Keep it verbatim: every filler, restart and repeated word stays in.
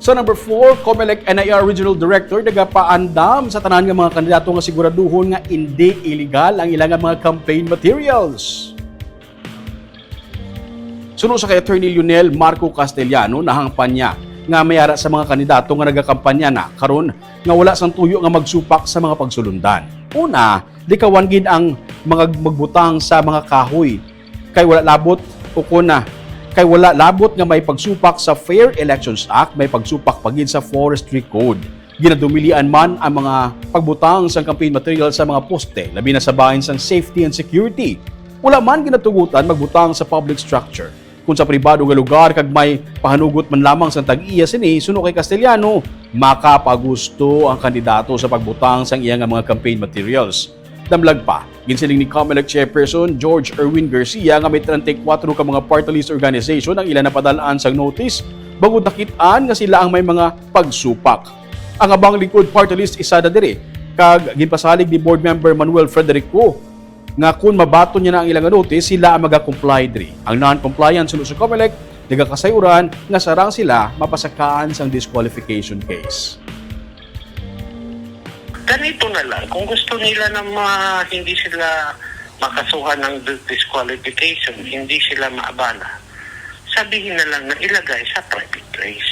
Sa number four, Comelec N I R Regional Director nagapaandam sa tanan nga mga kandidato nga siguraduhon nga indi illegal ang ila nga mga campaign materials. Suno sa kay Attorney Lionel Marco Castellano, nahangpan niya nga may ara sa mga kandidato nga nagakampanya na karon nga wala sang tuyo nga magsupak sa mga pagsulundan. Una, likawan gid ang mga magbutang sa mga kahoy kay wala labot o kun, ah, kay wala labot nga may pagsupak sa Fair Elections Act, may pagsupak pa gid sa Forestry Code. Ginadumilian man ang mga pagbutang sang campaign material sa mga poste, labi na sa bahin sang safety and security. Wala man ginatugutan magbutang sa public structure. Kung sa pribado nga lugar kag may pahanugot man lamang sang tag-iya sini, suno kay Castellano, makapagusto ang kandidato sa pagbutang sang iya nga mga campaign materials. Damlag pa, ginsiling ni Comelec Chairperson George Erwin Garcia nga may treinta y cuatro ka mga party list organization ang ila napadal-an sang notice bangod nakit-an nga sila ang may mga pagsupak. Ang Abang Lingkod Party List isa na diri, kag ginpasalig ni Board Member Manuel Frederico nga kun mabaton niya na ang ilang notice, sila ang maga-comply diri. Ang non-compliance suno sa Comelec nagakasayuran nga sarang sila mapasakaan sang disqualification case. Ganito na lang, kung gusto nila na ma, hindi sila makasuhan ng disqualification, hindi sila maabala, sabihin na lang na ilagay sa private race.